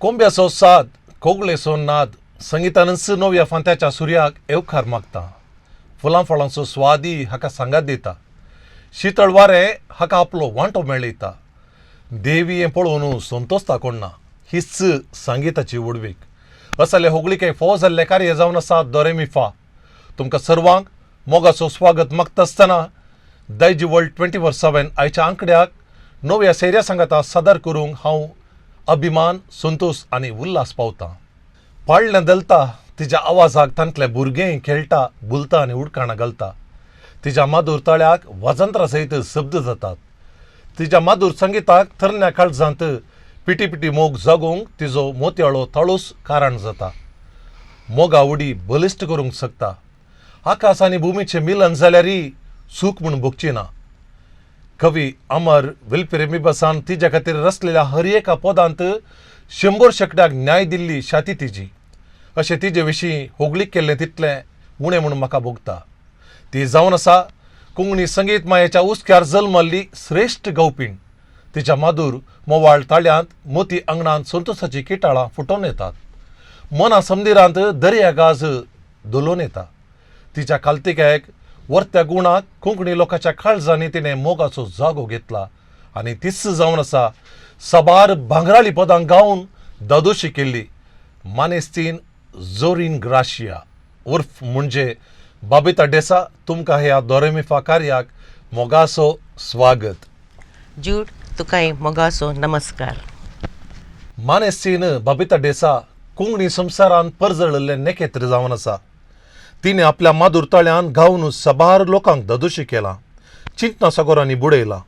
कोंब्याचो साद, कोगळेचो नाद, संगितानच नव्या फांत्याच्या सुर्याक येवकार मागता. फुलां फळांचो स्वादी हाका सांगात दिता. शितळ वारें हाका आपलो वांटो मेळयता. देवी हें पळोवन संतोसता कोण ना, हीच संगिताची व्हडवीक. असले होगळिके फोव जाल्लें कार्य जावन आसा दोरेमिफा. तुमकां सर्वांक मोगाचो स्वागत मागता आसतना दायजी वर्ल्ड 24/7 आयच्या आंकड्याक नव्या सैर्या सांगाता सादर करूंक हांव अभिमान, संतोश आनी उल्हास पावता. पाळणें धलता तिच्या आवाजाक तांतलें भुरगें खेळटा, बुलता आनी उडकाणां घालता. तिच्या माधूर ताळ्याक वाजंत्रा सयत शब्द जातात. तिच्या माधूर संगिताक तरण्या काळजांत पिटी पिटी मोग जागोवंक तिजो मोतयाळो ताळूस कारण जाता. मोगा उडी बलिश्ट करूंक शकता. आकाश आनी भुमीचें मिलन जाल्यारय सूख म्हूण भोगची ना. कवी अमर विल्फी तिज्या खातीर रचलेल्या हर एका पदांत 100 शेंकड्याक न्याय दिल्ली शाती तिजी. अशें तिजे विशीं होगळीक केल्लें तितलें उणें म्हूण म्हाका भोगता. ती जावन आसा कोंकणी संगीत मायेच्या हुस्क्यार जल्मल्ली श्रेश्ठ गावपीण. तिच्या माधूर मोवाळ ताळ्यांत मोती आंगणांत संतोसाची किटाळां फुटोवन येतात. मना समदिरांत दर्या गाज धोलून येता. तिच्या कालतिकायक वर्त्या गुणाक कोंकणी लोकांच्या काळजांनी तिणें मोगाचो जागो घेतला आनी तीच जावन आसा साबार भांगराळी पदां गावन दादोशी केल्ली मानेस्तीन जोरीन ग्राशिया उर्फ म्हणजे बाबिता डेसा. तुमकां ह्या दोरेमिफा कार्याक मोगाचो स्वागत. जूड, तुकाय मोगाचो नमस्कार. मानेस्तीन बाबिता डेसा कोंकणी संवसारान परजळिल्लें नेकेत्र जावन आसा. तिणें आपल्या माधूर ताळ्यान गावन साबार लोकांक दादोशी केलां, चिंतना सागोरांनी बुडयलां.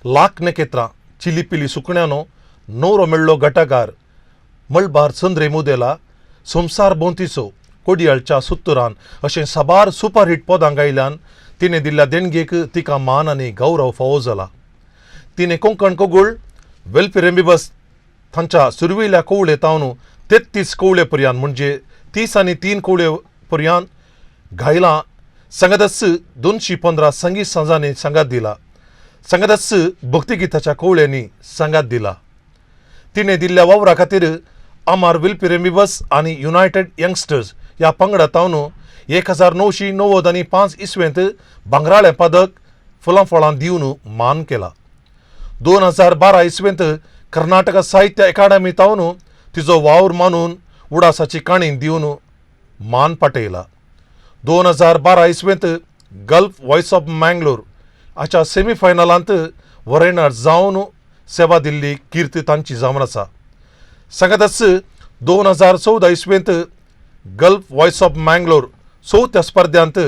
लाख नखेत्रां, चिलीपिली सुकण्यानो, नवरो मेळ्ळो घटकार, मळबार चंद्रे मुदेला, संवसार भोंवतीचो, कोडयाळच्या सुत्तुरान अशें साबार सुपरहीट पदां गायल्यान तिणें दिल्ल्या देणगेक तिका मान आनी गौरव फावो जाला. तिणें कोंकण कोगूळ वेल्फी रेंबीबस तांच्या सुरवेल्या कवळे तावन 33 कवळे पर्यंत, म्हणजे 30 आनी 3 कवळे पर्यंत गायलां. सांगातच 215 संगीत संजांनी सांगात दिला. सांगातच भक्तिगिताच्या कवळ्यांनी सांगात दिला. तिणें दिल्ल्या वावरा खातीर अमार विल्फी रेंबीबस आनी युनायटेड यंगस्टर्स ह्या पंगडा तावन 1995 इसवेंत भांगराळें पदक फुलां फळां दिवन मान केला. 2012 इसवेंत कर्नाटक साहित्य अकादमी तावन तिजो वावर मानून उडासाची काणी दिवन मान पाटयला. 2012 इसवेंत गल्फ वॉयस ऑफ मँगलोर हाच्या सेमीफायनलांत वरेणार जावन सेवा दिल्ली कीर्ती तांची जावन आसा. सांगातच 2014 इसवेंत गल्फ वॉयस ऑफ मँगलोर चवथ्या स्पर्ध्यांत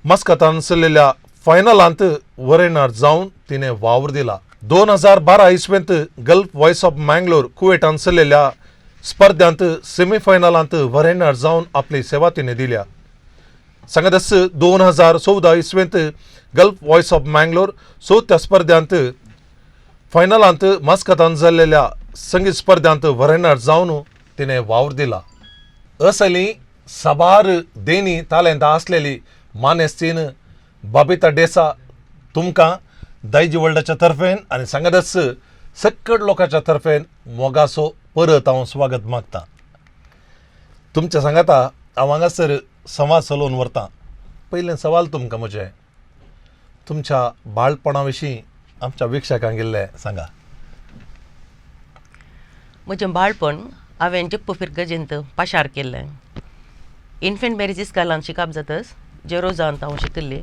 मस्कतान चल्लेल्या फायनलांत वरेणार जावन तिणें वावर दिला. 2012 इसवेंत गल्फ वॉयस ऑफ मँगलोर कुवेटान चल्लेल्या स्पर्ध्यांत सेमीफायनलांत वरेणार जावन आपली सेवा तिणें दिल्या. सांगातच 2014 इसवेंत गल्फ वॉयस ऑफ मँगलोर चवथ्या स्पर्ध्यांत फायनलांत मस्कतान जाल्लेल्या संगीत स्पर्ध्यांत वरेणार जावन तिणें वावर दिला. असली साबार देणी तालेंतां आसलेली मानेस्तीन बाबिता डेसा, तुमकां दायजी वर्ल्डाच्या तर्फेन आनी सांगातच सक्कड लोकांच्या तर्फेन मोगाचो परत हांव स्वागत मागता. तुमच्या सांगाता हांव हांगासर संवाद चलोवन व्हरता. पयलें सवाल तुमकां म्हजें, तुमच्या बाळपणा विशीं आमच्या वीक्षकांक इल्लें सांगा. म्हजें बाळपण हांवें जप्पू फिरगजेंत पाशार केल्लें. इन्फेंट मॅरीज इस्कालान शिकप जातच जेरोजांत हांव शिकिल्लें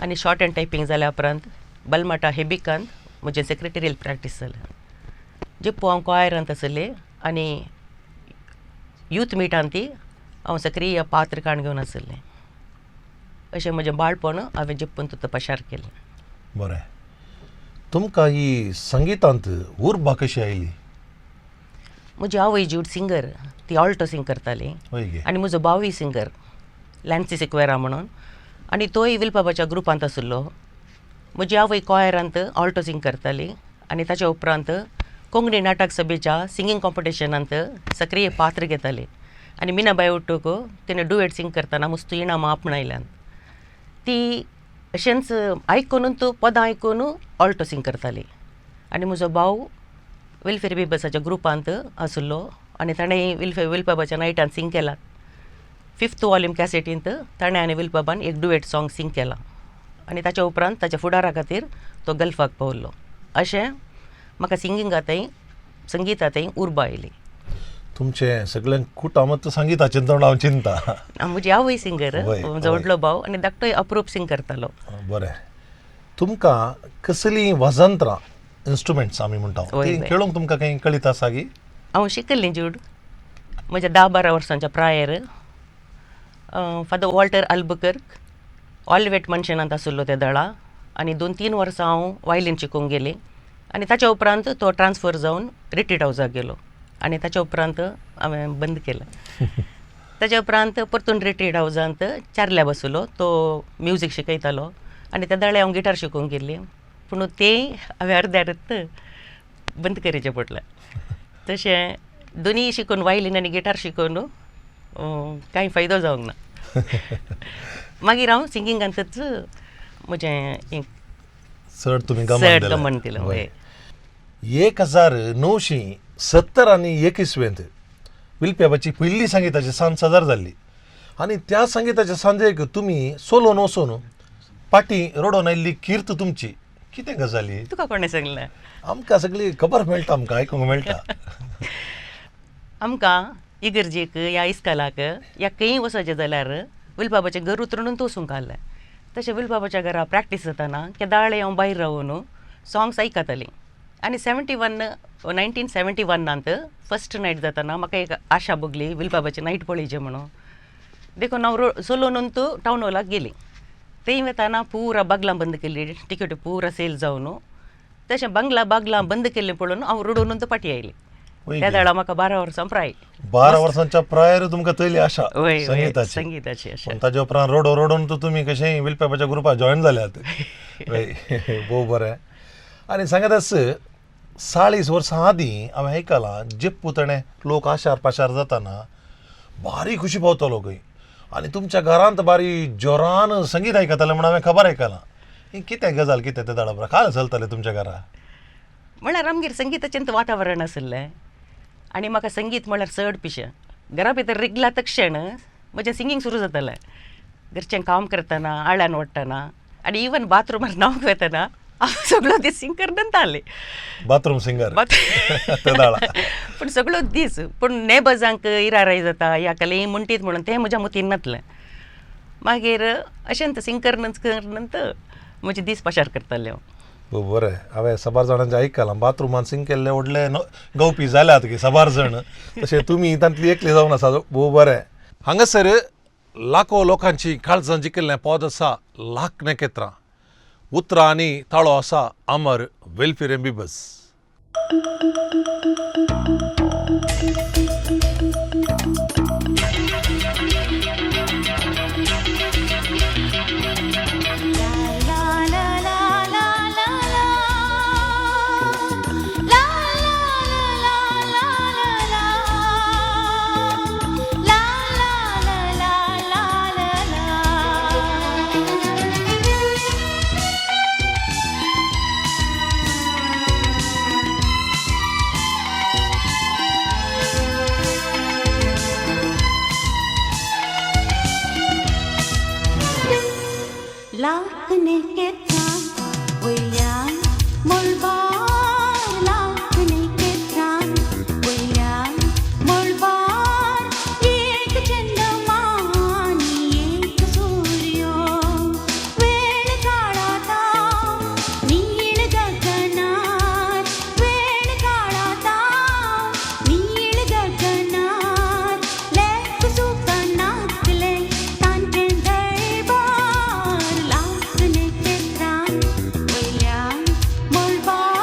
आनी शॉर्ट हँड टायपींग जाल्या उपरांत बलमाटा हेबिकांत म्हजें सेक्रेटेरियल प्रॅक्टीस जालें. जप्पू हांव क्वायरांत आसलें आनी यूथ मिटांत ती हांव सक्रीय पात्र काण घेवन आसलें. अशें म्हजें बाळपण हांवें जप्पून तुका पाशार केलें. बरें, तुमकां ही संगितांत उर्बा कशी आयली? म्हजी आवय ज्यूड सिंगर, ती ऑल्टो सिंग करताली. हय गे. आनी म्हजो भावूय सिंगर, लॅन्सी सिक्वेरा म्हणून, आनी तोय विलबाबाच्या ग्रुपांत आशिल्लो. म्हजी आवय कॉयरांत ऑल्टो सिंग करताली आनी ताच्या उपरांत कोंकणी नाटक सभेच्या सिंगींग कॉम्पिटिशनांत सक्रीय पात्र घेताली आनी मिनाबाय उट्टूक तिणें डुएट सिंग करतना मस्त इनामां आपणायल्यान. ती अशेंच आयकून तूं पदां आयकून ऑल्टो सिंग करताली आनी म्हजो भाव विल्फेर बिबसाच्या ग्रुपांत आशिल्लो आनी ताणें विल्फाबाच्या नायटान सिंग केला. फिफ्थ वॉल्यूम कॅसेटींत ताणें आनी विल्फाबान एक डुएट सॉंग सिंग केला आनी ताच्या उपरांत ताच्या फुडारा खातीर तो गल्फाक पावल्लो. अशें म्हाका सिंगिंगांतय संगितांतय उर्बा आयली. तुमचें सगळें कुटुंब संगिताचें तोंड हांव चिंता. म्हजी आवय सिंगर, म्हजो व्हडलो भाव आनी धाकटोय अप्रूप सिंग करतालो. बरें, तुमकां कसलीं वाजंत्रां इन्स्ट्रुमेंट्स आमी म्हणटा तीं खेळूंक तुमकां कांय कळीत आसा की? हांव शिकल्लें जूड म्हज्या 10-12 वर्सांच्या प्रायर. फादर वॉल्टर अल्बकर्क ऑलिवेट मनशनांत आशिल्लो त्या दळा आनी 2-3 वर्सां हांव वायलीन शिकूंक गेलीं आनी ताच्या उपरांत तो ट्रान्सफर जावन रिट्रीट हावजाक गेलो आनी ताच्या उपरांत हांवें बंद केलें. ताच्या उपरांत परतून रिट्रीट हावजांत चार्ल्या बसलो, तो म्युजीक शिकयतालो आनी त्या दळे हांव गिटार शिकूंक गेल्ली, पूण तें हांवें अर्द्यारच बंद करचें पडलें. तशें दोनीय शिकून वायलीन आनी गिटार शिकून कांय फायदो जावंक ना. मागीर हांव सिंगिंगांतच म्हजें चड तुमी गमन दिलें. 1970 आनी 21 विल्प्याबाची पयली संगिताची सांज सादर जाल्ली आनी त्या संगिताच्या सांजेक तुमी सोलोन वचून पाटी रडोन आयिल्ली कीर्त तुमची कितें गजाली? तुका कोणें सांगलें? आमकां सगळी खबर मेळटा, आमकां आयकूंक मेळटा. आमकां इगर्जेक या इस्कलाक या खंय वचचें जाल्यार विल्पाबाचें घर उतरून वचूंक आहलें. तशें विल्पाबाच्या घरा प्रॅक्टीस जाताना केदाळे हांव भायर रावून सॉंग्स आयकतालीं आनी 1971 फर्स्ट नायट जाताना म्हाका एक आशा भोगली विल्पाबाची नायट पळयची म्हणून. देखून हांव सोलोनून तूं टावन हॉलाक गेली. थंय वताना पुरा बागलां बंद केल्ली, टिकेट पुरा सेल जावन. तशें बागलां बंद केल्लें पळोवन हांव रडोवन पाटी आयली. त्या वेळार म्हाका 12 वर्सां प्राय. 12 वर्सांच्या प्रायर तुमकां तयली आशा संगिताची. संगिताची आशा. ताच्या उपरांत रडो रडोन तर तुमी कशें विल्पाबाच्या ग्रुपार जॉयन जाल्यात. भोव बरें. आनी सांगत आस 40 वर्सां आदीं हांवें आयकलां जेप्पू ताणें लोक आशार पाशार जाताना भारी खुशी पावतालो खंय आनी तुमच्या घरांत बारी जोरान संगीत आयकतालें म्हूण हांवें खबर आयकलां. ही कितें गजाल कितें तें दाडा काल चलतालें तुमच्या घरा? म्हळ्यार आमगेर संगिताचें वातावरण आशिल्लें आनी म्हाका संगीत म्हळ्यार चड पिशें. घरा भितर रिगला तक्षण म्हजें सिंगींग सुरू जातालें. घरचें काम करतना, आळ्यान ओडटना आनी इवन बाथरुमार न्हावंक वतना हांव सगळो दीस सिंग करत आसलें. बाथरूम सिंगर पूण सगळो दीस. पूण नेबर्जांक इराराय जाता ह्या कले म्हणटीत म्हणून तें म्हज्या मतीन नासलें. मागीर अशें सिंग करनच करनच म्हजे दीस पाशार करतालें हांव. बरें, हांवें साबार जाणांचें आयकलां बाथरुमान सिंग केल्ले व्हडले गवपी जाल्यात की साबार जाण, तशें तुमी तांतली एकली जावन आसा. भोव बरें. हांगासर लाखो लोकांची काळजां जिखिल्लें पद आसा लाख नखेत्रां, उतरां आनी ताळो आसा अमर वेलफेर बिबस. Bye.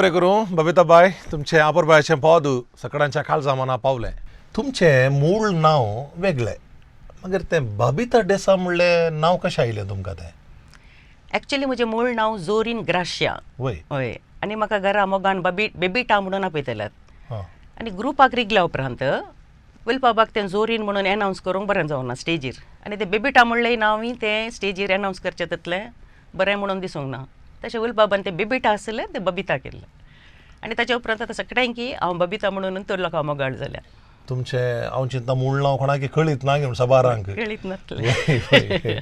देव बरें करूं बबिता बाय. तुमचें आपोरबायाचें पद सकडांच्या काळजा मना पावलें. तुमचें मूळ नांव वेगळें, मागीर तें बबिता डेसा म्हणलें नांव कशें आयलें तुमकां तें? एक्चुली म्हजें मूळ नांव जोरीन ग्राशिया. वय. हय, आनी म्हाका घरा मोगान बबी बेबिटा म्हणून आपयताल्यात. हां. आनी ग्रुपाक रिगल्या उपरांत विलपाबाक तें जोरीन म्हणून एनावन्स करूंक बरें जावना स्टेजीर, आनी तें बेबिटा म्हणलें नांवूय तें स्टेजीर एनावन्स करचें तितलें बरें म्हणून दिसूंक ना. तशें विलबाबान तें बेबिटा आसलें तें बबिता केल्लें, आनी ताच्या उपरांत आतां सगळ्यांकी हांव बबिता म्हणून तर लोकां मोगाळ जाल्या. तुमचें हांव चिंता मूळ नांव कोणाक कळीत ना घेवन साबारांक कळीत नासलें.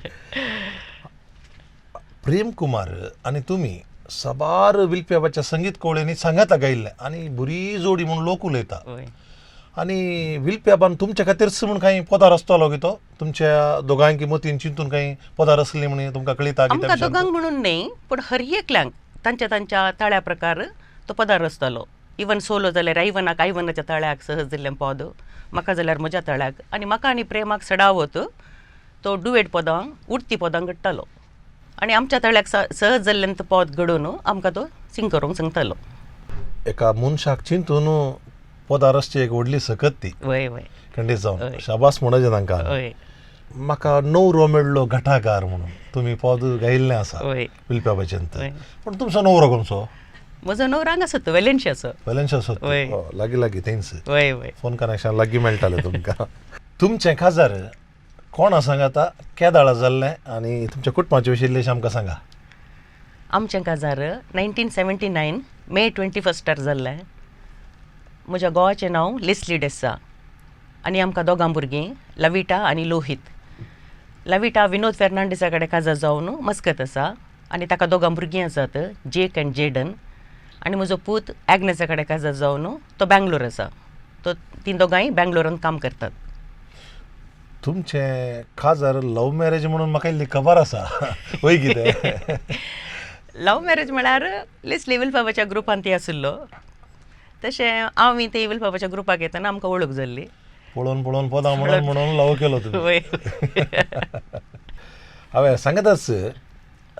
प्रेम कुमार आनी तुमी साबार विल्प्याबाच्या संगीत कोळ्यांनी सांगाता गायिल्लें आनी बरी जोडी म्हूण लोक उलयता. हय. आनी विल्प्याबान तुमच्या खातीरच म्हूण कांय पदां रचतलो की तो तुमच्या दोगांयकी मतीन चिंतून कांय पदां रचलीं म्हूण तुमकां कळिता? आमकां दोगांक म्हणून न्हय, पूण हर एकल्यांक तांच्या तांच्या ताळ्या प्रकार तो पदां रचतालो. इवन सोलो जाल्यार आयवनाक आयवनाच्या ताळ्याक सहज दिल्लें पद, म्हाका जाल्यार म्हज्या ताळ्याक, आनी म्हाका आनी प्रेमाक सडावत तो डुवेट पदां उडती पदां घडटालो, आनी आमच्या ताळ्याक सहज जाल्ल्यान तो पद घडोवन आमकां तो सिंग करूंक सांगतालो. एका मनशाक चिंतून पदां रचची एक व्हडली सकत ती. वय वय. खंडीत जावन हय. शाबास म्हणचें तांकां. हय. म्हाका नवरो मेळ्ळो घटाकार म्हणून तुमी पद गायिल्लें आसा हय. विल्प्याबाचें, हय. पूण तुमचो नवरो खंयचो? म्हजो नवरो हांगा आसा, तो वेलेन्शियाचो. वेलेन्शिया. हय. लागीं लागीं थंयच. वय वय. फोन कनेक्शन लागीं मेळटालें तुमकां. तुमचें काजार कोणा सांगाता केदाळा जाल्लें आनी तुमच्या कुटुंबाचे विशीं इल्लेशें आमकां सांगा. आमचें काजार 1979 मे 21 जाल्लें. म्हज्या घोवाचें नांव लेस्ली डेस्सा आनी आमकां दोगां भुरगीं, लविटा आनी लोहीत. लविटा विनोद फेर्नांडीसा कडेन काजार जावन मस्कत आसा आनी ताका दोगां भुरगीं आसात, जेक आनी जेडन. आनी म्हजो पूत एग्नेसा कडेन काजार जावन तो बेंगलोर आसा. तो तीं दोगांय बेंगलोरांत काम करतात. तुमचें काजार लव मॅरेज म्हणून म्हाका इल्ली खबर आसा, वय कितें? लव मॅरेज म्हळ्यार लेस्ली विल्फाबाच्या ग्रुपान ती आशिल्लो, तशें हांव ते विल्फाबाच्या ग्रुपाक येतना आमकां वळख जाल्ली. पळोवन पळोवन पदां म्हणून म्हणून लव केलो तुमी. वय. हांवें सांगताच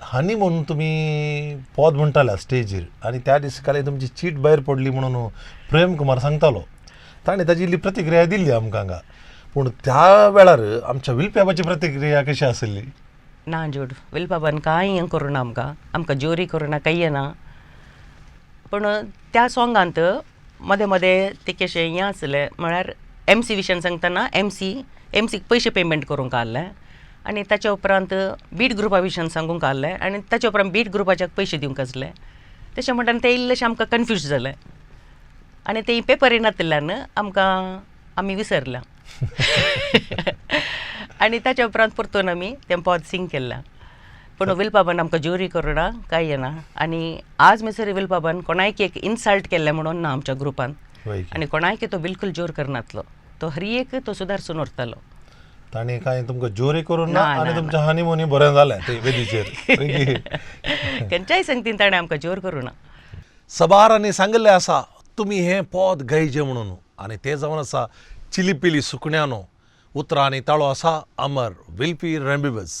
हनी म्हणून तुमी पद म्हणटाले स्टेजीर आनी त्या दीस काल तुमची चीट भायर पडली म्हणून प्रेम कुमार सांगतालो. ताणें ताजी इल्ली प्रतिक्रिया दिल्ली आमकां हांगा, पूण त्या वेळार आमच्या विल्प्याबाची प्रतिक्रिया कशी आसली? ना जोड, विल्पाबान कांय हें करूं ना आमकां, आमकां जोरी करूं ना, कांय ना. पूण त्या सोंगांत मदें मदें तें कशें हें आसलें म्हळ्यार एम सी विशयान सांगतना एम सी एम सीक पयशे पेमेंट करूंक आहलें, आनी ताच्या उपरांत बीट ग्रुपा विशयान सांगूंक आहलें, आनी ताच्या उपरांत बीट ग्रुपाच्याक पयशे दिवंक आसले. तशें म्हणटना तें इल्लेशें आमकां कन्फ्यूज जालें आनी तें पेपर येनातिल्ल्यान आमकां आमी विसरल्या. आनी ताच्या उपरांत परतून आमी तें पद सिंग केल्लें. पूण विल्पाबान आमकां ज्युरी करुना कांय येना, आनी आज म्हणसर विल्पाबान कोणायक एक इन्सल्ट केल्लें म्हणून ना आमच्या ग्रुपान, आनी कोणायक तो बिलकूल जोर करनातलो, तो हर एक तो सुदारसून व्हरतालो. ताणें कांय तुमकां जोरी करूं ना आनी तुमच्या हनीमुनी बरें जालें ते वेदीचेर. खंयच्याय संगतीन ताणें आमकां जोर करूं ना. सबारांनी सांगिल्लें आसा तुमी हें पद गायचें म्हणून, आनी तें जावन आसा चिलीपिली सुकण्यानो. उतरां आनी ताळो आसा अमर विल्पी रेंबिबस.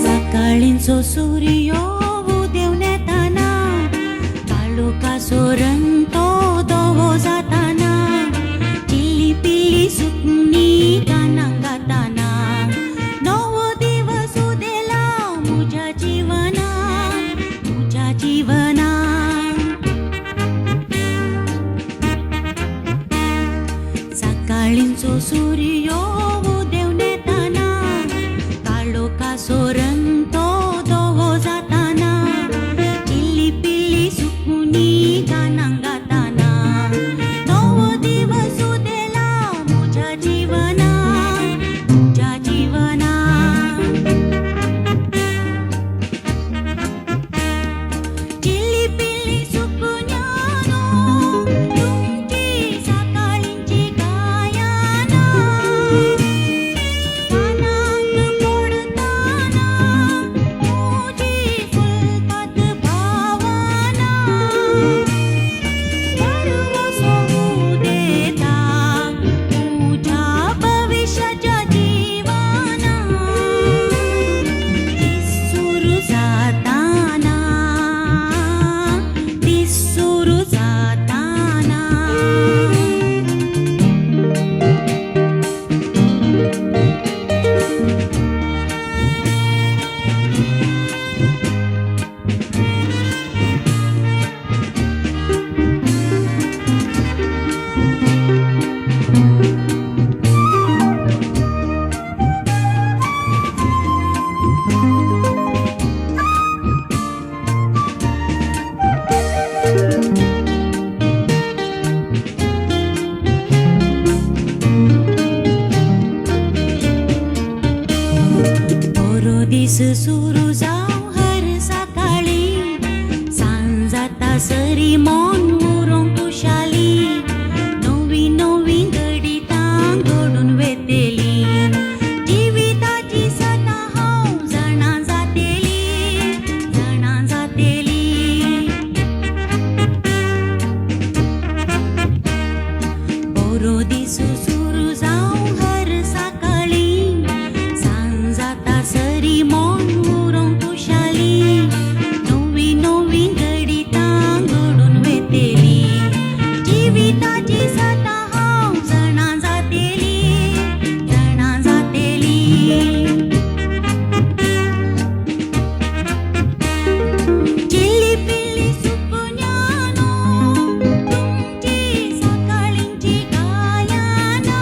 सकाळींचो सूर्यो उदेवन येताना, काळोखाचो रंग तो धवो जाताना, चिल्ली पिल्ली सुकणीं गानां गाताना, नवो दिवस उदेला म्हज्या जिवनान, म्हज्या जिवनान. सकाळींचो सूर्यो उदेवन येताना, काळोखाचो रंग तो धवो जाताना, चिल्ली पिल्ली सुकणीं गानां गाताना, नवो दिवस उदेला म्हज्या जिवनान, म्हज्या जिवनान. सुरू जावं हर सकाळी, सांज जाता सरी मन उरोंक खुशाली, नवी नवी घडितां घडून वेतेली, जिविताची सतां हांव जाणा जातेली, जाणा जातेली. बरो दिसू सुरू जावं हर सकाळी, सांज जाता सरी मन उरोंक खुशाली, नवी नवी घडितां घडून वेतेली, जिविताची सतां हांव जाणा जातेली, जाणा जातेली. चिल्ली पिल्ली सुकण्यानो, तुमची सकाळींची गायना,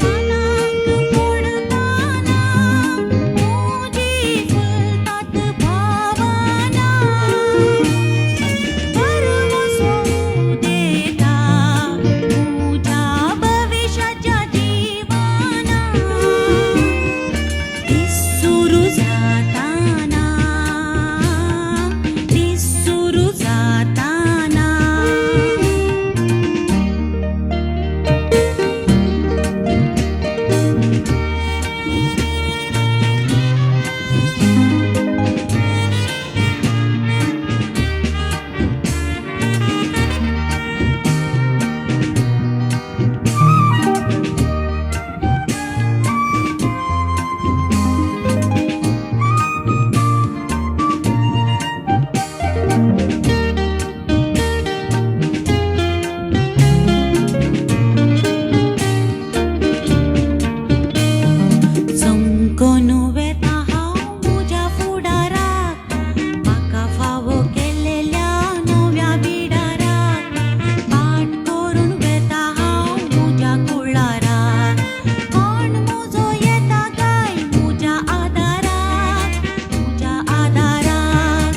कानाक पडताना म्हजी फुलतात भावना, भरवसो उदेता म्हज्या भविश्याच्या जिवना, दीस सुरू जाताना, दीस सुरू जाताना. चमकून वेता हांव म्हज्या फुडाराक, म्हाका फावो केल्ल्या नव्या बिडाराक, पाट करून वेता हांव म्हज्या कुळाराक, कोण म्हजो येता काय म्हज्या आदाराक, म्हज्या आदाराक.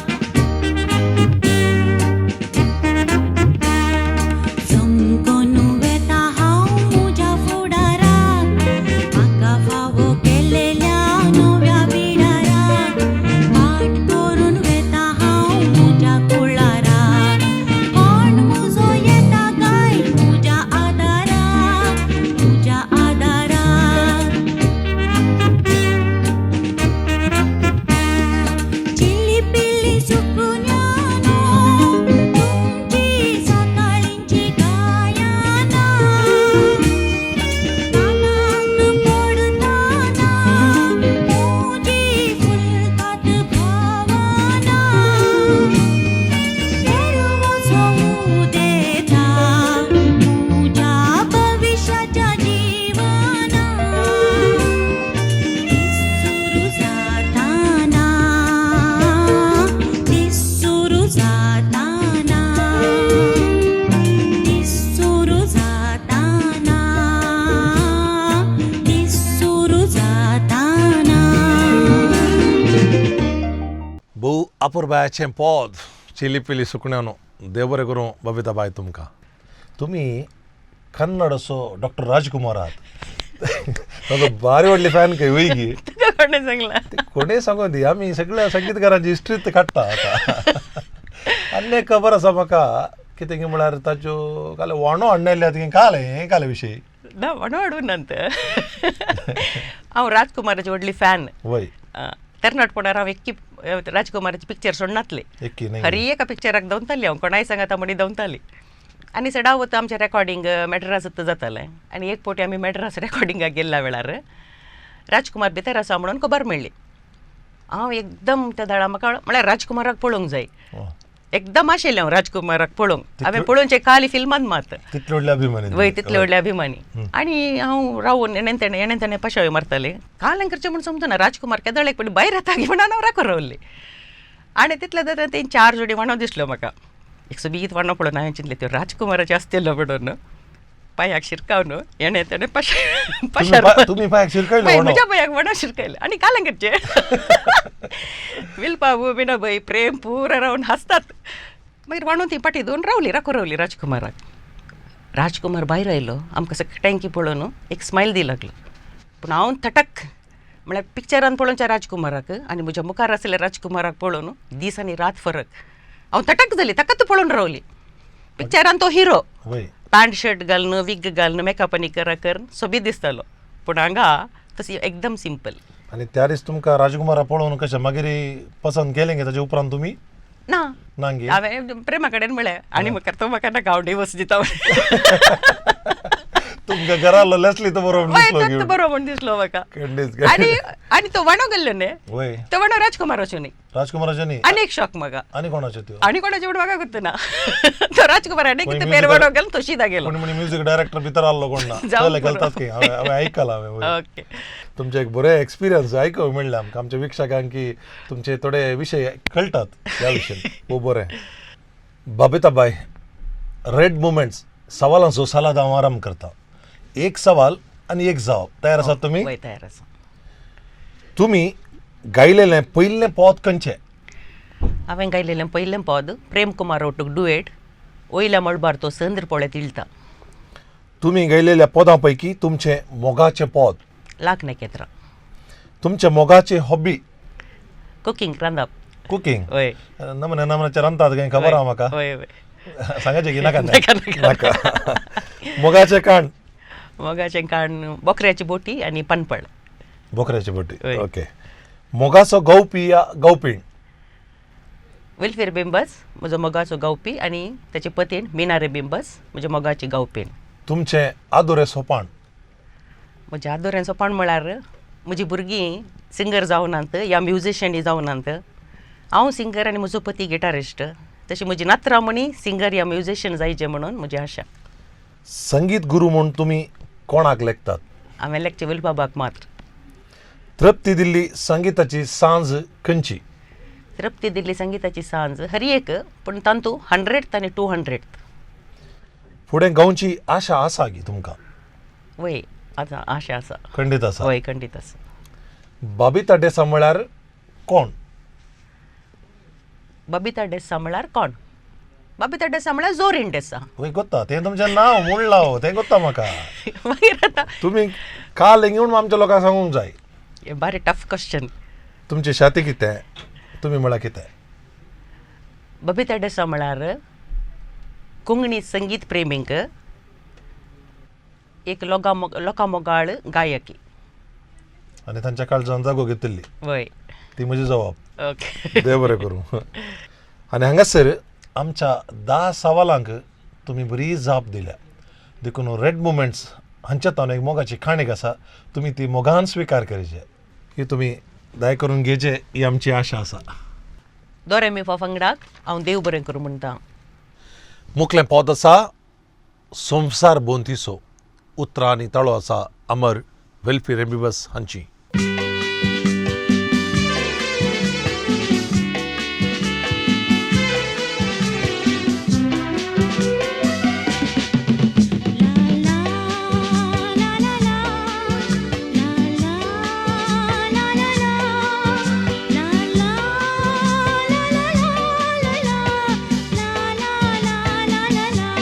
चमकून वेता हांव म्हज्या फुडाराक, म्हाका फावो केल्ल्या नव्या बिडाराक, पाट करून वेता हांव म्हज्या कुळाराक, कोण म्हजो येता काय म्हज्या आदाराक, म्हज्या आदाराक. चिल्ली पिल्ली सुकण्यानो, तुमची सकाळींची गायना, कानाक पडताना म्हजी फुलतात भावना, भरवसो उदेता म्हज्या भविश्याच्या जिवना, दीस सुरू जाताना, दीस सुरू जाताना, दीस सुरू जाताना, दीस सुरू जाताना. भोव अपुरबायाचें पद चिली पिली सुकण्यानो. देव बरें करूं बबिता बाय तुमकां. तुमी कन्नडचो डॉक्टर राजकुमार आहात, ताजो भारी व्हडली फॅन खंय वयगी. तुका कोणें सांगलां? कोणेय सांगूं दी, आमी सगळ्या संगीतकारांची हिस्ट्रीत काडटा आतां. आनी एक खबर आसा म्हाका, कितें म्हळ्यार ताच्यो काल व्हाणो हाडलेल्या तुवें काल हें काल विशय. ना, व्हाणो हाडूं नात. हांव राजकुमाराची व्हडली फॅन. तरणाटपणार हांव एक्की राजकुमाराचे पिक्चर सोडनातले. एक्की न्ही? हरी एका पिक्चराक दवताली हांव, कोणाय सांगाता म्हणी दवताली. आनी सदांच आमचें रेकॉर्डिंग मॅड्रास जातालें आनी एक फावटी आमी मॅड्रास रेकॉर्डिंगाक गेल्ल्या वेळार राजकुमार भितर आसा म्हणून खबर मेळ्ळी. हांव एकदम त्या दळा म्हाका म्हळ्यार राजकुमाराक पळोवंक जाय, एकदम आशिल्लें हांव राजकुमाराक पळोवंक. हांवें पळोवचें खाली फिल्मान मात. तितले व्हडले अभिमानी. वय, तितले व्हडले अभिमानी. आनी हांव रावून एणेन तेणें एणेन तेणें पाशाव्यो मारतालें. काल करचें म्हूण समजना, राजकुमार केदळ एक फावटी भायर येता म्हणून हांव राखून रावलें. आनी तितले जाता तें चार जोडी वाणो दिसल्यो म्हाका. एक सोबीत वाणो पळोवन हांवें चिंतलें त्यो राजकुमाराचें आसतलो म्हणून पांयाक शिरकावन एणें तेणें पाशार. तुमी पांयाक शिरकयलो व्हाणो? म्हज्या पांयाक वाणो शिरकयलो आनी कालें करचें. विलबाबू बिनाबाई प्रेम पुरा रावन हांसतात. मागीर वाणो ती पाटी दवरून रावली, राखून रावली राजकुमाराक. राजकुमार भायर आयलो, आमकां सगळ्यांकी पळोवन एक स्मायल दी लागलो. पूण हांव थटक म्हळ्यार पिक्चरान पळोवच्या राजकुमाराक आनी म्हज्या मुखार आसल्या राजकुमाराक पळोवन दीस आनी रात फरक. हांव तटक जाली, ताकाच पळोवन रावली. पिक्चरान तो हिरो पॅन्ट शर्ट घालून, विग घालून, मेकअप आनी करा करून सोबीत दिसतालो, पूण हांगा तशी एकदम सिंपल. आनी त्या दीस तुमकां राजकुमारा पळोवन कशें मागीर पसंत केलें गे ताजे उपरांत तुमी? ना, ना गे? हांवें प्रेमा कडेन म्हळें आनी म्हाका तो म्हाका नाका, हांव डिवोर्स दिता. तुमकां घरा लेसली तो बरो म्हूण दिसलो तो बरो म्हूण दिसलो म्हाका. आनी आनी तो वणो गेल्लो न्ही, वय तो वणो राजकुमाराचो न्ही. राजकुमाराचो न्ही. आनी एक शॉक म्हाका. आनी कोणाच्यो त्यो? आनी कोणाच्यो म्हूण म्हाका गोत्त ना. तो राजकुमार आनी कितें पेर वणो गेलो तो शिदा गेलो. कोणी म्हणी म्युझिक डायरेक्टर भितर आसलो कोण ना जालें घालतात की हांवें आयकलां. हांवें ओके, तुमचे एक बरे एक्सपिरियन्स आयकूंक मेळ्ळें आमकां. आमच्या वीक्षकांक की तुमचे थोडे विशय कळटात ह्या विशयान. खूब बरें. बबिता बाय, रेड मुमेंट्स सवालांचो सलाद हांव आरंभ करता. एक सवाल आनी एक जवाब. तयार आसात तुमी? वय, तयार आसा. तुमी गायलेलें पयलें पद खंयचें? हांवें गायलेलें पयलें पद प्रेम कुमार ओटूक डुएट, वयल्या मळबार तो संद्र पळयत इळता. तुमी गायलेल्या पदां पैकी तुमचें मोगाचें पद? लाख नखेत्रां. तुमचें मोगाची हॉबी? कुकींग, रांदप. कुकींग? वय. नमने नमनाचे रांदतात कांय खबर आहा म्हाका. वय वय. सांगाचें की नाका? नाका, नाका. मोगाचें काण? मोगाचें काण बोकऱ्याची बोटी आनी पनपळ. बोकऱ्याची बोटी. वय. ओके. मोगाचो गावपी या गावपीण? वेलफेर बिंबस म्हजो मोगाचो गावपी आनी ताचे पतीन मिनारे बिंबस म्हज्या मोगाची गावपीण. तुमचें आदोरे सोपाण? म्हज्या आदोऱ्यान सोपाण म्हळ्यार म्हजी भुरगीं सिंगर जावनात या म्युजिशियन जावनात. हांव सिंगर आनी म्हजो पती गिटारिस्ट. तशी म्हजी नातरां म्हणी सिंगर या म्युजिशियन जायचे म्हणून म्हजी आशा. संगीत गुरू म्हूण तुमी कोणाक लेखतात? हांवें लेखचें विलबाबाक मात्र. तृप्ती दिल्ली संगीताची सांज खंयची? तृप्ती दिल्ली संगीताची सांज हर एक, पूण तातूंत 100 आनी 200. फुडें गावची आशा आसा गी तुमकां? वय, आतां आशा आसा. खंडीत आसा? वय, खंडीत आसा. बबिता डेसा म्हळ्यार कोण? बबिता डेसा म्हळ्यार कोण? बबिता डेसा म्हळ्यार जोरीन डेसा. वय गोत्ता तें तुमचें नांव म्हणलां तें गोत्ता म्हाका. मागीर आतां तुमी काल घेवन आमच्या लोकांक सांगूंक जाय. हें बारें टफ क्वेश्चन. तुमचें शाती कितें? तुमी म्हळ्यार कितें? बबिता डेसा म्हळ्यार कोंकणी संगीत प्रेमींक एक लोकां मोगाळ गायकी. आनी तांच्या काळजान जागो घेतिल्ली. वय, ती म्हजी जबाब. ओके, देव बरें करूं. आनी हांगासर आमच्या 10 सवालांक तुमी बरी जाप दिल्या, देखून रेड मुमेंट्स हांच्या तावन एक मोगाची काणीक आसा, तुमी ती मोगान स्विकार करचे, ही तुमी दाय करून घेवचे ही आमची आशा आसा. दोरे मी फांगडाक हांव देव बरें करूं म्हणटा. मुखलें पद आसा संवसार बोंतिसो, उतरां आनी ताळो आसा अमर वेलफेर एमबीबस हांची. La la la la la la la la.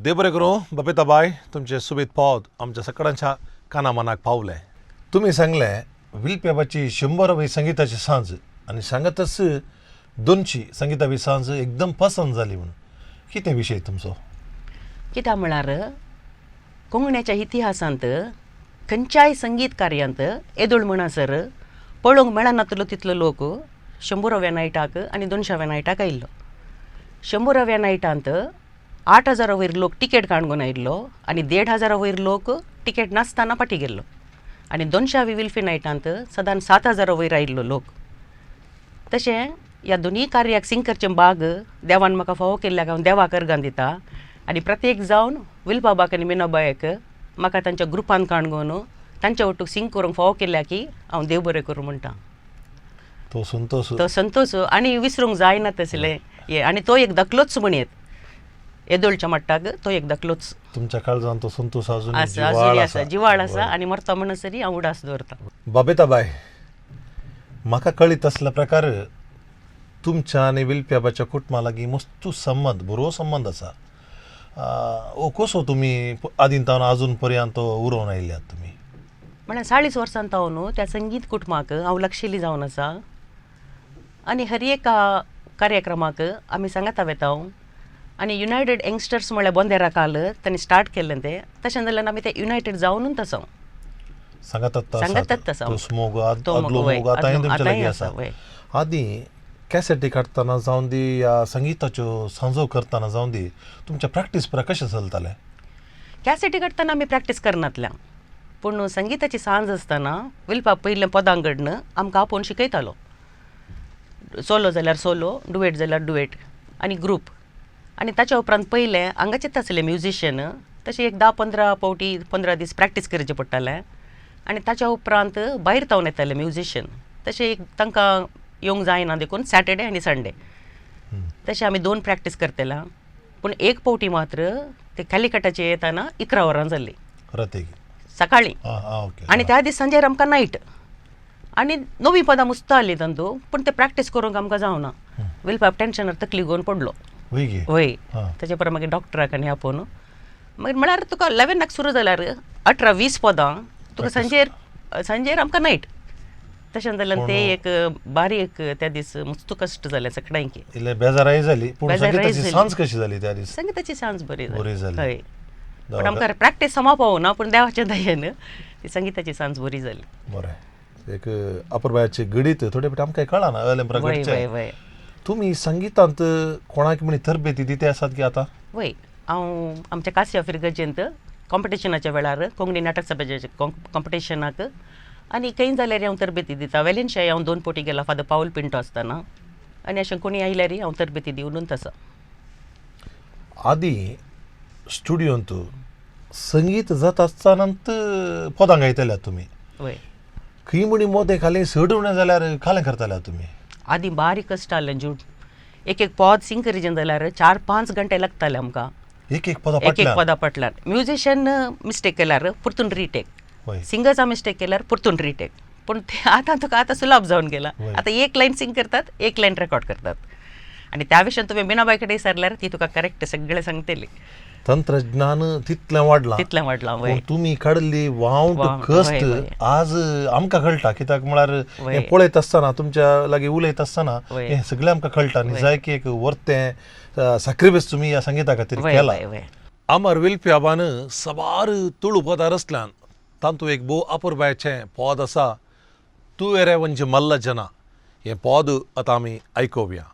देव बरें करूं बबेता बाय, तुमचें सुबेद पद आमच्या सगळ्यांच्या काना मनाक पावलें. तुमी सांगलें विलपेबाची 100वी संगिताची सांज आनी सांगतच 200 संगितावी सांज एकदम पसंत जाली म्हणून, कितें विशय तुमचो? कित्याक म्हळ्यार कोंकण्याच्या इतिहासांत खंयच्याय संगीत कार्यांत येदोळ म्हणसर पळोवंक मेळनातलो तितलो लोक 100व्या नायटाक आनी 200व्या नायटाक आयिल्लो. 100व्या नायटांत 8,000 वयर लोक तिकेट काडून आयिल्लो आनी 1,500 वयर लोक तिकेट नासतना फाटीं गेल्लो. आनी 200वी विल्फी नायटांत सदान 7,000 वयर आयिल्लो लोक. तशें ह्या दोनूय कार्याक सिंग करचें बाग देवान म्हाका फावो केल्ल्याक हांव देवाक अर्गां दिता आनी प्रत्येक जावन विलबाबाक आनी मिनाबायक म्हाका तांच्या ग्रुपान काडून तांच्या वटूक सिंग करूंक फावो केल्या की हांव देव बरें करूं म्हणटा. तो संतोष, तो संतोष आनी विसरूंक जायना तसलें हें. आनी तो एक धाकलोच म्हणयेत येदोळच्या मट्टाक, तो एक धाकलोच तुमच्या काळजान तो संतोष अजून आसा, अजूनय आसा, जिवाळ आसा आनी मरता म्हणसरी हांव उडास दवरता. बबेता बाय, म्हाका कळीत असल्या प्रकार तुमच्या आनी विलप्याबाच्या कुटुंबा लागीं मस्तू संबंद, बरो संबंद आसा. ओ कसो तुमी आदीं तावन अजून पर्यंत तो उरोवन आयल्यात तुमी? म्हळ्यार 40 वर्सां तावन त्या संगीत कुटुंबाक हांव लक्षेली जावन आसा आनी हर एका कार्यक्रमाक आमी सांगाता वेता. आनी युनायटेड यंगस्टर्स म्हळ्यार बोंदेरा काल तांणी स्टार्ट केल्लें तें, तशें जाल्यार आमी ते युनायटेड जावनूच आसा. सांगातात आसा तो मोग, आदलो मोग आतांय तुमच्या लागीं आसा. आदीं कॅसेटी काडटना जावन दी या संगिताच्यो सांजो करतना जावन दी, तुमच्या प्रॅक्टीस पुरा कशें चलतालें? कॅसेटी काडटना आमी प्रॅक्टीस करनातल्या, पूण संगिताची सांज आसतना विलपा पयलें पदां कडन आमकां आपोवन शिकयतालो. सोलो जाल्यार सोलो, डुएट जाल्यार डुएट आनी ग्रूप. आनी ताच्या उपरांत पयलें हांगाचेच आसलें म्युजिशियन, तशें एक 10-15 फावटी 15 दीस प्रॅक्टीस करचें पडटालें. आनी ताच्या उपरांत भायर तावन येताले म्युजिशियन, तशें एक तांकां येवंक जायना देखून सॅटर्डे आनी संडे तशें आमी 2 प्रॅक्टीस करतले. पूण एक फावटी मात्र ते कॅलिकटाचे येताना 11 वरां जाल्ली सकाळीं, आनी त्या दीस सांजेर आमकां नायट आनी नवीं पदां मुस्त आसलीं तांतू, पूण ते प्रॅक्टीस करूंक आमकां जावना. विलपाप टेंशनार तकली घेवन पडलो. वय ताचे परत मागीर डॉक्टराक आनी आपोवन मागीर म्हळ्यार तुका 11 सुरू जाल्यार 18-20 पदां तुका सांजेर सांजेर आमकां नायट. तशें जाल्यार ते एक बारीक त्या दीस मुस्त कश्ट जाले सगळ्यांकी. बेजाराय जाली, पूण संगिताची सांज कशी जाली त्या दीस? संगिताची सांज बरी जाली, हय. पूण आमकां प्रॅक्टीस समा पावना, पूण देवाच्या दयेन ती संगिताची सांज बरी जाली. बरें, एक अपुरबायाचे गणीत थोडे फावटी आमकां कळना. तुमी संगितांत कोणाक म्हणी तरबेती दिते आसात की आतां? वय, हांव आमच्या कासिया फिरगजेंत कॉम्पिटिशनाच्या वेळार कोंकणी नाटक सभेच्या कॉम्पिटिशनाक आनी खंय जाल्यार हांव तरबेती दिता. वेलेन्शिया हांव 2 फावटी गेला फादर पावल पिंटो आसतना, आनी अशें कोणी आयल्यार हांव तरबेती दिवनूच आसा. आदीं स्टुडियोंत संगीत जाता आसतना पदां गायतल्या तुमी? वय. खंय म्हणी मोदें खालें चड उणें जाल्यार खालें करताल्या तुमी? आदीं बारीक कश्ट आसलें जूट, एक एक पद सिंग करीचें जाल्यार 4-5 घंटे लागताले आमकां. एक एक पदां एक एक पदां पडल्यार म्युजिशियन मिस्टेक केल्यार परतून रिटेक, सिंगर्सा मिस्टेक केल्यार परतून रिटेक. पूण ते आतां तुका आतां सुलाभ जावन गेला. आतां एक लायन सिंग करतात, एक लायन रेकॉर्ड करतात आनी त्या विशयान तुवें मिनाबाय कडेन विचारल्यार ती तुका करेक्ट सगळें सांगतली. तंत्रज्ञान तितलें वाडलां, तितलें वाडलां. वय, तुमी काडली वावट कश्ट आज आमकां कळटा, कित्याक म्हळ्यार हें पळयत आसतना तुमच्या लागीं उलयत आसतना हें सगळें आमकां कळटा. आनी जाय की एक वर्तें साक्रिफायस तुमी ह्या संगिता खातीर केला. अमर विल्प्याबान सबार तुळू पदां रचल्यान, तातूंत एक भोव अपुरबायेचें पद आसा, तूं एरे वंज मल्ल जना. हें पद आतां आमी आयकुया.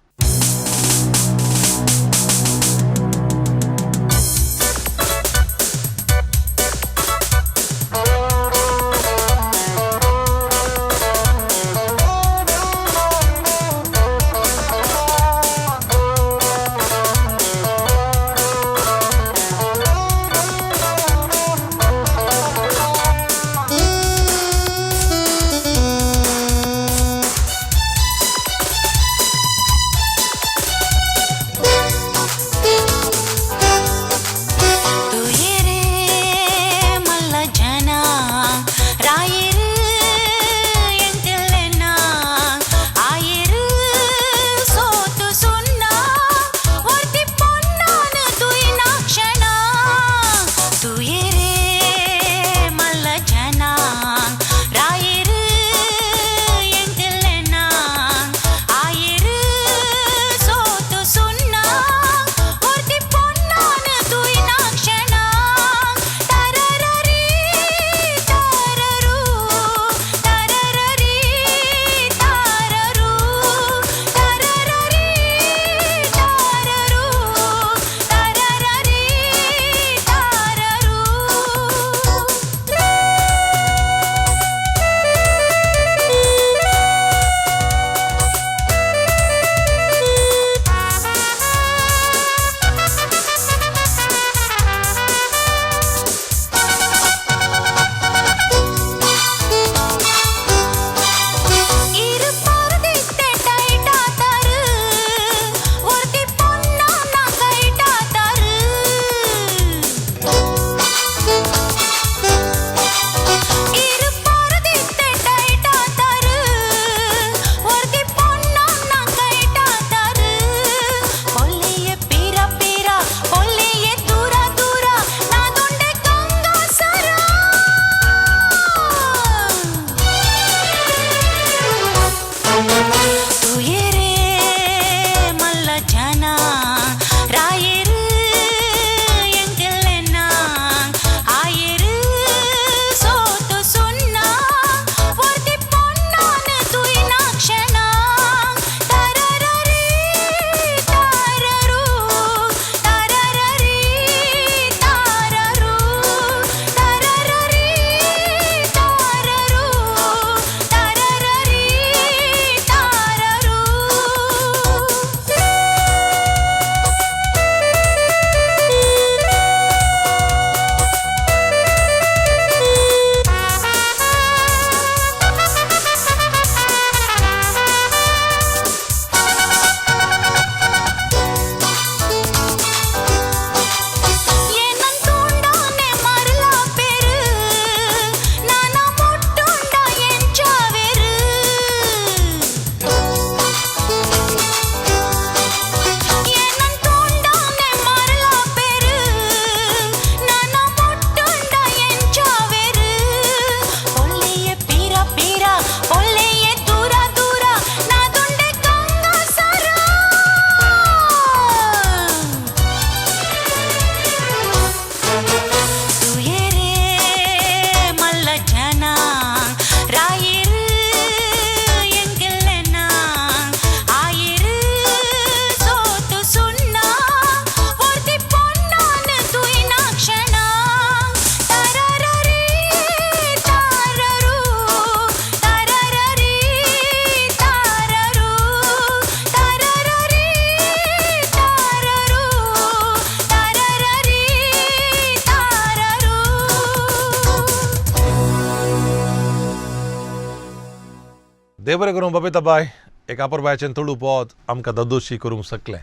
देव बरें करूं बबिता बाय, एक आपर बायाचें तोडू पोत आमकां ददोशी करूंक शकलें.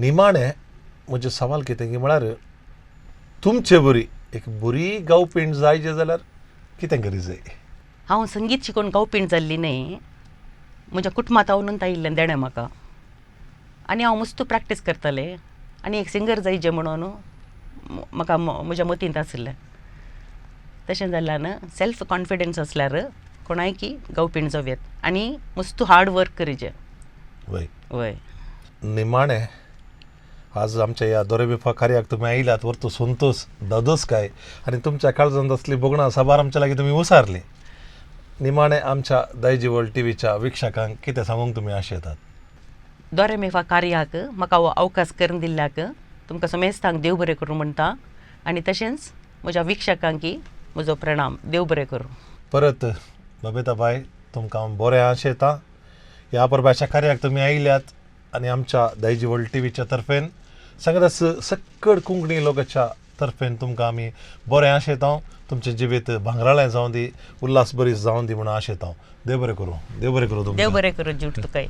निमाणें म्हजें सवाल कितें की म्हळ्यार तुमचे बरी एक बरी गावपीण जाय जे जाल्यार कितें करी जाय? हांव संगीत शिकून गावपीण जाल्ली न्हय. म्हज्या कुटुंबांत हांव आयिल्लें देणें म्हाका आनी हांव मस्त प्रॅक्टीस करतालें आनी एक सिंगर जायचे म्हणून म्हाका म्हज्या मतींत आशिल्लें. तशें जाल्ल्यान सेल्फ कॉन्फिडन्स आसल्यार कोणायकी गावपीण जावं येत आनी मस्त हार्ड वर्क करीचें. वय. वय. निमाणें आज आमच्या ह्या दोरेबिफा कार्याक तुमी आयल्यात वर्तू संतोस दादोस काय आनी तुमच्या काळजांत असली भोगणां साबार आमच्या लागीं तुमी उसारली. निमाणें आमच्या दायजी वर्ल्ड टीव्हीच्या वीक्षकांक कितें सांगूंक तुमी आशेतात? दोरेमेफा कार्याक म्हाका हो अवकाश करून दिल्ल्याक तुमकां समेस्तांक देव बरें करूं म्हणटा आनी तशेंच म्हज्या वीक्षकांकी म्हजो प्रणाम. देव बरें करूं. परत बबिता बाय, तुमकां हांव बरें आशेतां. ह्या परबाच्या कार्याक तुमी आयल्यात आनी आमच्या दायजी वर्ल्ड टीव्हीच्या तर्फेन सांगत सक्कड कोंकणी लोकांच्या तर्फेन तुमकां आमी बरें आशेता. तुमचें जिवीत भांगराळें जावं दी, उल्हास बरीस जावं दी म्हणून आशेता. देव बरें करूं. देव बरें करूं देव तुमकां. बरें करूं जूट तुकाय.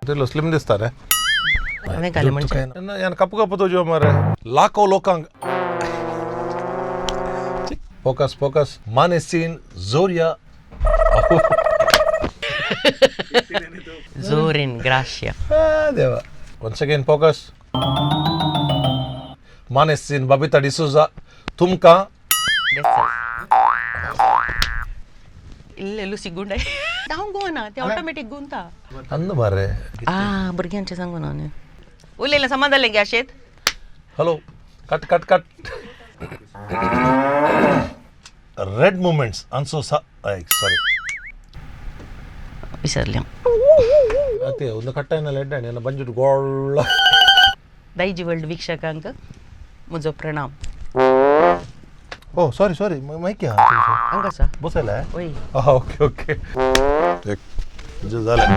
ते स्लिम दिसता रे. हांवें घालें म्हणजे यान कप्पू कप्पू तुज्यो मरे लाखो लोकांक. फोकस फोकस मानेसीन जोरिया. जोरीन ग्राशिया. देवा. Once again focus. मानेसीन बबिता डिसोजा तुमकां इल्लें लुसी गुंडाय हांव गोवना तें ऑटोमॅटीक गुंता. अंद मरे. आ भुरग्यांचें सांगू ना न्हू. उलयलें समा जालें गे अशेंत. Hello, cut cut cut. Red movements आन्सो सा सॉरी. विसरलें. ಅತ್ತೆ ಒಂದು ಕಟ್ಟಾಯನ ಲೆಡ್ಡಾಣಿ ಎಲ್ಲ ಬಂಜುಡು ಗೋಳ್ಳ. दायजी वर्ल्ड वीक्षकांक म्हजो प्रणाम. ಓ ಸಾರಿ ಸಾರಿ, ಮೈಕ್ हांगा आसा. बसयला. वय. ओके ओके, जालें.